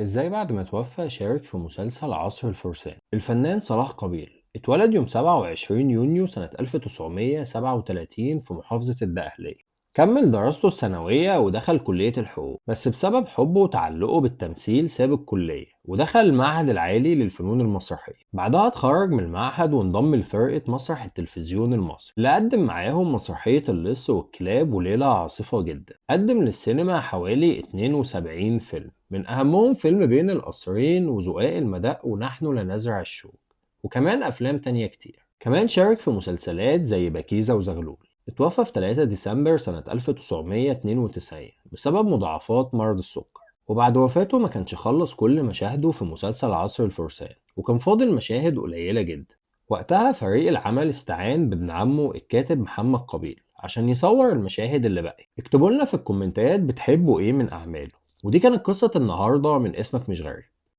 إزاي بعد ما توفى شارك في مسلسل عصر الفرسان. الفنان صلاح قابيل اتولد يوم 27 يونيو سنة 1937 في محافظة الدقهلية. كمل دراسته الثانوية ودخل كلية الحقوق، بس بسبب حبه وتعلقه بالتمثيل ساب الكلية ودخل المعهد العالي للفنون المسرحية. بعدها اتخرج من المعهد وانضم لفرقة مسرح التلفزيون المصري اللي قدم معاهم مسرحية اللص والكلاب وليلة عاصفة جدا. قدم للسينما حوالي 72 فيلم، من أهمهم فيلم بين القصرين وزقاق المدق ونحن لا نزرع الشوك، وكمان أفلام تانية كتير. كمان شارك في مسلسلات زي بكيزة وزغلول. اتوفى في 3 ديسمبر سنة 1992 بسبب مضاعفات مرض السكر، وبعد وفاته ما كانش خلص كل مشاهده في مسلسل عصر الفرسان، وكان فاضل مشاهد قليلة جدا. وقتها فريق العمل استعان بابن عمه الكاتب محمد قابيل عشان يصور المشاهد اللي باقية. اكتبوا لنا في الكومنتات بتحبوا ايه من أعماله. ودي كانت قصة النهاردة من اسمك مش غريب.